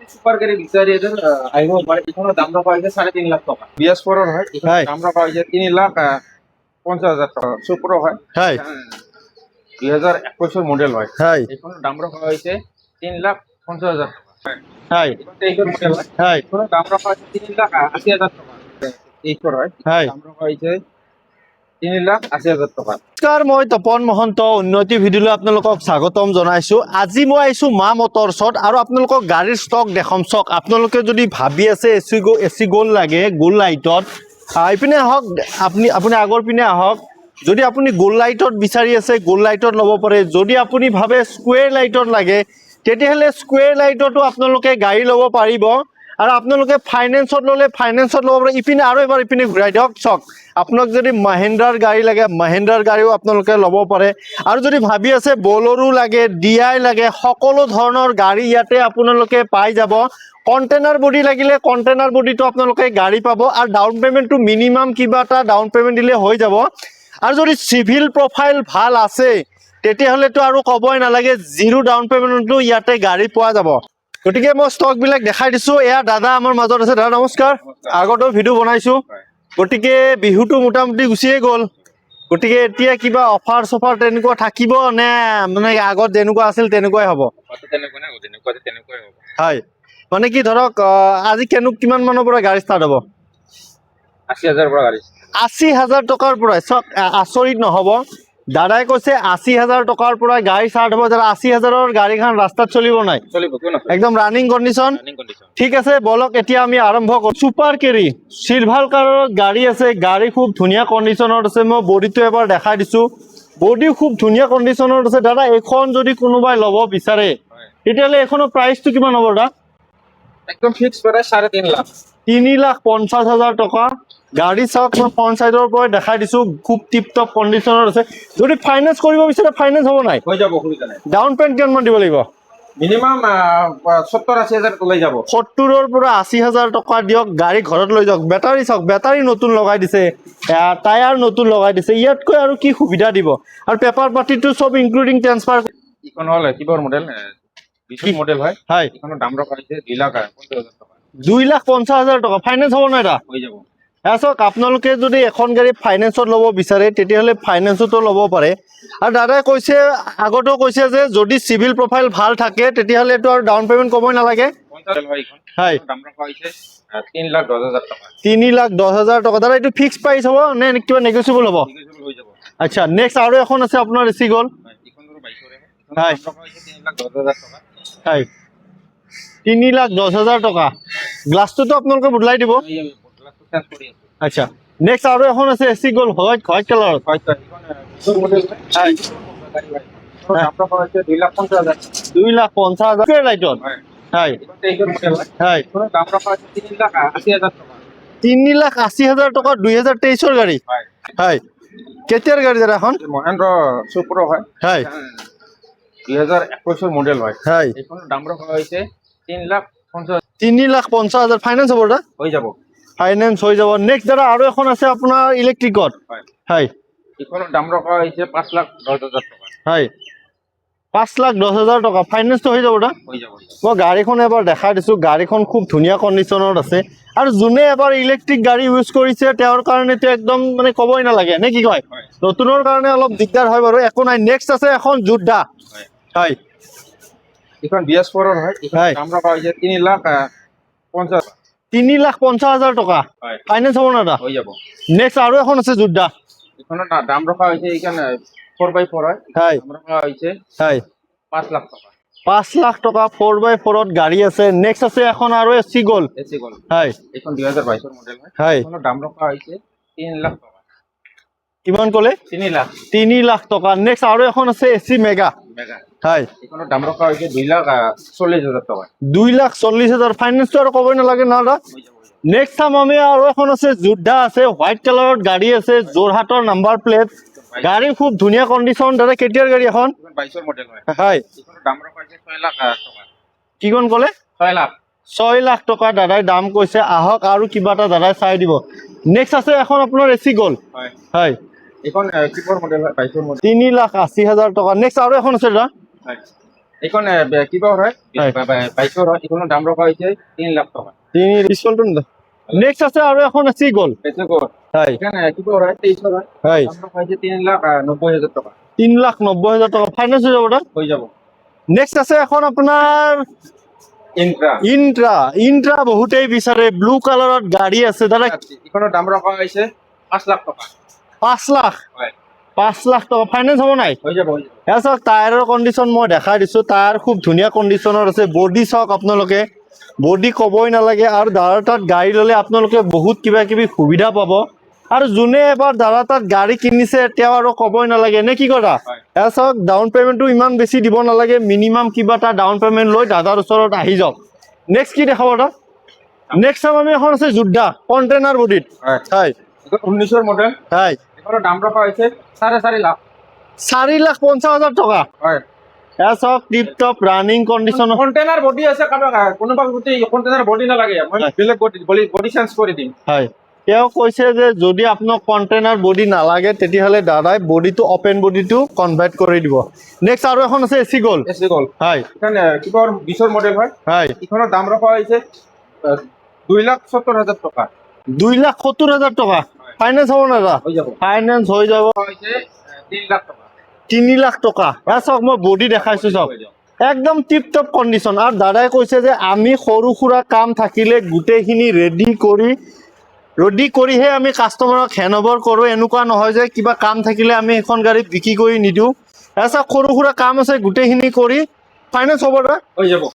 যদি super carry বিচাৰি আছে, আহিব পাৰে। এইখনৰ দাম ৰখা হৈছে 3.5 লাখ টকা। বিএছ ফ'ৰৰ হয়। এইখনৰ দাম ৰখা হৈছে 3,50,000 টকা। চুপ্ৰ হয়। 2021ৰ মডেল হয়। এইখনৰ দাম ৰখা হৈছে 3,50,000 টকা। এইখন 23ৰ মডেল হয়। এইখনৰ দাম ৰখা হৈছে 3,80,000 টকা। 23ৰ হয়। দাম ৰখা হৈছে 3,80,000 টকা। নমস্কাৰ, মই তপন মহন্ত, উন্নতি ভিডিঅ'লৈ আপোনালোকক স্বাগতম জনাইছোঁ। আজি মই আহিছোঁ মা মটৰ্ছত আৰু আপোনালোকক গাড়ীৰ ষ্টক দেখাম। চাওক, আপোনালোকে যদি ভাবি আছে এচি গ'ল্ড লাগে, গ'ল্ড লাইটত, এইপিনে আহক আপুনি। আপুনি আগৰ পিনে আহক। যদি আপুনি গ'ল্ড লাইটত বিচাৰি আছে, গ'ল্ড লাইটত ল'ব পাৰে। যদি আপুনি ভাবে স্কুৱেৰ লাইটত লাগে, তেতিয়াহ'লে স্কুৱেৰ লাইটতো আপোনালোকে গাড়ী ল'ব পাৰিব। আৰু আপোনালোকে ফাইনেন্সত ল'লে ফাইনেন্সত ল'ব পাৰে। ইপিনে আৰু এবাৰ ইপিনে ঘূৰাই দিয়ক। চাওক, আপোনাক যদি মহেন্দ্ৰাৰ গাড়ী লাগে, মহেন্দ্ৰাৰ গাড়ীও আপোনালোকে ল'ব পাৰে। আৰু যদি ভাবি আছে বলেৰো লাগে, ডি আই লাগে, সকলো ধৰণৰ গাড়ী ইয়াতে আপোনালোকে পাই যাব। কণ্টেইনাৰ বডি লাগিলে কণ্টেইনাৰ বডিটো আপোনালোকে গাড়ী পাব। আৰু ডাউন পে'মেণ্টটো মিনিমাম কিবা এটা ডাউন পে'মেণ্ট দিলে হৈ যাব। আৰু যদি চিবিল প্ৰফাইল ভাল আছে, তেতিয়াহ'লেতো আৰু ক'বই নালাগে, জিৰ' ডাউন পে'মেণ্টতো ইয়াতে গাড়ী পোৱা যাব। গতিকে মই ষ্টকবিলাক দেখাই দিছোঁ। এয়া দাদা আমাৰ মাজত আছে। দাদা, নমস্কাৰ। আগতেও ভিডিঅ' বনাইছোঁ। গতিকে বিহুটো মোটামুটি গুচিয়ে গ'ল। গতিকে এতিয়া কিবা অফাৰ চফাৰ তেনেকুৱা থাকিব নে, মানে আগত যেনেকুৱা আছিল তেনেকুৱাই হ'ব? তেনেকুৱা নাই, যেনেকুৱা আছে তেনেকুৱাই হ'ব। হয়, মানে কি ধৰক আজি কিমান মানৰ পৰা গাড়ী ষ্টাৰ্ট হ'ব? 80,000ৰ পৰা গাড়ী। 80,000 টকাৰ পৰাই। চাওক, আচৰিত নহ'ব, দাদাই কৈছে 80,000 টকাৰ পৰা গাড়ী ষ্টাৰ্ট হ'ব। দাদা, 80,000ৰ গাড়ীখন ৰাস্তাত চলিব নাই? চলিব, কিয় নচলিব? একদম ৰানিং কণ্ডিশ্যন? Running condition. ঠিক আছে, বলক, এতিয়া আমি আৰম্ভ কৰোঁ। চুপাৰ কেৰি চিলভাৰ কালাৰৰ গাড়ী আছে। গাড়ী খুব ধুনীয়া কণ্ডিশ্যনত আছে। মই বডিটো এবাৰ দেখাই দিছোঁ। বডি খুব ধুনীয়া কণ্ডিশ্যনত আছে। দাদা, এইখন যদি কোনোবাই ল'ব বিচাৰে, তেতিয়াহ'লে এইখনৰ প্ৰাইচটো কিমান হ'ব দাদা? একদম ফিক্স প্ৰাইচ 3.5 লাখ। 3,50,000 টকা। গাড়ী চাওক, মই ফ্ৰণ্ট চাইডৰ পৰাই দেখাই দিছোঁ, খুব টিপ টপ কণ্ডিশ্যনত আছে। যদি ফাইনেন্স কৰিব বিচাৰে, ফাইনেন্স হ'ব নাই? হৈ যাব, অসুবিধা নাই। ডাউন পে'মেণ্ট কিমানমান দিব লাগিব? মিনিমাম 70-80 হাজাৰ ওলাই যাব। 70ৰ পৰা 80 হাজাৰ টকা দিয়ক, গাড়ী ঘৰত লৈ যাওক। বেটাৰী চাওক, বেটাৰী নতুন লগাই দিছে, টায়াৰ নতুন লগাই দিছে। ইয়াতকৈ আৰু কি সুবিধা দিব? আৰু পেপাৰ পাতিটো চব ইনক্লুডিং ট্ৰেন্সফাৰ। ইখন হ'ল কিহৰ মডেল? 20ৰ মডেল হয়। এইখনৰ দাম ৰখা হৈছে 2,50,000 টকা। 2,50,000 টকা। ফাইনেন্স হ'ব নাই দাদা? হৈ যাব। এয়া চাওক, আপোনালোকে যদি এখন গাড়ী ফাইনেন্সত ল'ব বিচাৰে, তেতিয়াহ'লে ফাইনেন্সতো ল'ব পাৰে। আৰু দাদাই কৈছে, আগতেও কৈছে যে যদি চিবিল প্ৰফাইল ভাল থাকে, তেতিয়াহ'লে এইটো আৰু ডাউন পে'মেণ্ট ক'বই নালাগে। 50 হয় এইখন। দাম ৰখা হৈছে 3,10,000 টকা। 3,10,000 টকা। দাদা, এইটো ফিক্স প্ৰাইচ হ'ব নে কিবা নেগচিয়েবল হ'ব? নেগোচিয়েবল হৈ যাব। আচ্ছা, নেক্সট আৰু এখন আছে আপোনাৰ এচি গ'ল্ড। হয়, এইখন ধৰক 22ৰে হয়। এইখনৰ দাম ৰখা হৈছে 3,10,000 টকা। হয়, 3,10,000 টকা। গ্লাছটোতো আপোনালোকে বদলাই দিব? এই গ্লাছটো চেঞ্জ কৰি আছো। আচ্ছা, নেক্সট আৰু এখন আছে এচি গ'ল্ড, হোৱাইট হোৱাইট কালাৰত। হয়, এইখন 20ৰ মডেল হয়। গাড়ী হয়। এইখনৰ দাম ৰখা হৈছে 2,50,000। 2,50,000 লাইটত? হয়। এইখন 23ৰ মডেল হয়। এইখনৰ দাম ৰখা হৈছে 3,80,000 টকা। 3,80,000 টকা, 2023ৰ গাড়ী? হয়। হয়, কেতিয়াৰ গাড়ী দাদা এখন? মহেন্দ্ৰ চুপ্ৰ হয়। 2021ৰ মডেল হয়। এইখনৰ দাম ৰখা হৈছে 3,50। 3,50,000। ফাইনেন্স হ'ব দাদা? হৈ যাব। ফাইনেন্স হৈ যাব। নেক্সট দাদা, আৰু এখন আছে আপোনাৰ ইলেক্ট্ৰিকত। হয়। এইখনৰ দাম ৰখা হৈছে 5,10,000 টকা। হয়, 5,10,000 টকা। ফাইনেন্সটো হৈ যাব দাদা? হৈ যাব, হৈ যাব। মই গাড়ীখন এবাৰ দেখাই দিছোঁ। গাড়ীখন খুব ধুনীয়া কণ্ডিশ্যনত আছে। আৰু যোনে এবাৰ ইলেক্ট্ৰিক গাড়ী ইউজ কৰিছে, তেওঁৰ কাৰণেতো একদম মানে ক'বই নালাগে, নে কি কয়? হয়। নতুনৰ কাৰণে অলপ দিগদাৰ হয় বাৰু, একো নাই। নেক্সট আছে এখন যোদ্ধা। এইখন বিএছ ফ'ৰৰ হয়। এইখনৰ দাম ৰখা হৈছে 3,50। 3,50,000 টকা। হয়। ফাইনেন্স হ'ব না দাদা? হৈ যাব। নেক্সট আৰু এখন আছে যোদ্ধা। এইখনৰ দাম ৰখা হৈছে, এইখন 4x4 হয়। দাম ৰখা হৈছে 5 লাখ টকা। 5 লাখ টকা, 4x4ত গাড়ী আছে। নেক্সট আছে এখন আৰু এচি গ'ল্ড। AC gold. এইখন 2022ৰ মডেল হয়। এইখনৰ দাম ৰখা হৈছে 3 লাখ টকা। কিমান ক'লে? 3 লাখ। 3 লাখ টকা। নেক্সট আৰু এখন আছে এচি মেগা। মেগা। এইখনৰ দাম ৰখা হৈছে 2,40,000 টকা। 2,40,000। ফাইনেন্সটো আৰু ক'বই নালাগে ন দাদা? হৈ যাব, হৈ যাব। নেক্সট চাম আমি, আৰু এখন আছে যোদ্ধা আছে, হোৱাইট কালাৰত গাড়ী আছে, যোৰহাটৰ নাম্বাৰ প্লেট। গাড়ী খুব ধুনীয়া কণ্ডিশ্যন। দাদা, কেতিয়াৰ গাড়ী এখন? এইখন 22ৰ মডেল হয়। এইখনৰ দাম ৰখা হৈছে 6 লাখ টকা। কিমান ক'লে? 6 লাখ। 6 লাখ টকা দাদাই দাম কৈছে। আহক, আৰু কিবা এটা দাদাই চাই দিব। নেক্সট আছে এখন আপোনাৰ এচি গ'ল্ড। হয়। এইখন কিহৰ মডেল হয়? 22ৰ মডেল। 3,80,000 টকা। নেক্সট আৰু এখন আছে দাদা। হয়, এইখন কিবা হয়, হয়। 22ৰ হয়। এইখনৰ দাম ৰখা হৈছে 3 লাখ টকা। তিনি পিছফালটো। নেক্সট আছে আৰু এখন আছে গ'ল। বেছি গ'ল। এইখন কিবা হয়, 23ৰ হয়। দাম ৰখা হৈছে 3,90,000 টকা। 3,90,000 টকা। ফাইনেন্স হৈ যাব তাত? হৈ যাব। নেক্সট আছে এখন আপোনাৰ ইন্ট্ৰা। ইন্ট্ৰা। ইন্ট্ৰা বহুতেই বিচাৰে। ব্লু কালাৰত গাড়ী আছে দাদা। এইখনৰ দাম ৰখা হৈছে 5 লাখ টকা। 5 লাখ? হয়। 5 লাখ টকা। ফাইনেন্স হ'ব নাই? হৈ যাব, হৈ যাব। এয়া চাওক, টায়াৰৰ কণ্ডিশ্যন মই দেখাই দিছোঁ। টায়াৰ খুব ধুনীয়া কণ্ডিশ্যনত আছে। বডি চাওক আপোনালোকে, বডি ক'বই নালাগে। আৰু দাদাৰ তাত গাড়ী ল'লে আপোনালোকে বহুত কিবা কিবি সুবিধা পাব। আৰু যোনে এবাৰ দাদা তাত গাড়ী কিনিছে, তেওঁ আৰু ক'বই নালাগে, নে কি কৰা? হয়। এয়া চাওক, ডাউন পে'মেণ্টটো ইমান বেছি দিব নালাগে। মিনিমাম কিবা এটা ডাউন পে'মেণ্ট লৈ দাদাৰ ওচৰত আহি যাওক। নেক্সট কি দেখাব দাদা? নেক্সট চাম আমি এখন আছে যোদ্ধা কণ্টেইনাৰ বডিত। হয়। এইখন 19ৰ মডেল। এইখনৰ দাম ৰখা হৈছে 4.5 লাখ। 4,50,000 টকা? হয়। এয়া চাওক, tip top running condition. Container body আছে। কাৰোবাক কোনোবা যদি কণ্টেইনাৰ বডি নালাগে, মই বেলেগ বডি বডি চেঞ্জ কৰি দিম। হয়, তেওঁ কৈছে যে যদি আপোনাক কণ্টেইনাৰ বডি নালাগে, তেতিয়াহ'লে দাদাই বডিটো অপেন বডিটো কনভাৰ্ট কৰি দিব। নেক্সট আৰু এখন আছে এচি গ'ল। এচি গ'ল। এইখন কিবা 20ৰ মডেল হয়। এইখনৰ দাম ৰখা হৈছে 2,70,000 টকা। 2,70,000 টকা। ফাইনেন্স হ'ব না দাদা? হৈ যাব। ফাইনেন্স হৈ যাব। হৈছে 3 লাখ টকা। 3 লাখ টকা। এয়া চাওক, মই বডি দেখাইছো, চাওক। হৈ যাব। একদম টিপ টপ কণ্ডিশ্যন। আৰু দাদাই কৈছে যে আমি সৰু সুৰা কাম থাকিলে গোটেইখিনি ৰেডি কৰিহে আমি কাষ্টমাৰক হেণ্ড অভাৰ কৰোঁ। এনেকুৱা নহয় যে কিবা কাম থাকিলে আমি সেইখন গাড়ী বিক্ৰী কৰি নিদিওঁ। এয়া চাওক, সৰু সুৰা কাম আছে, গোটেইখিনি কৰি ফাইনেন্স হ'ব দাদা? হৈ যাব।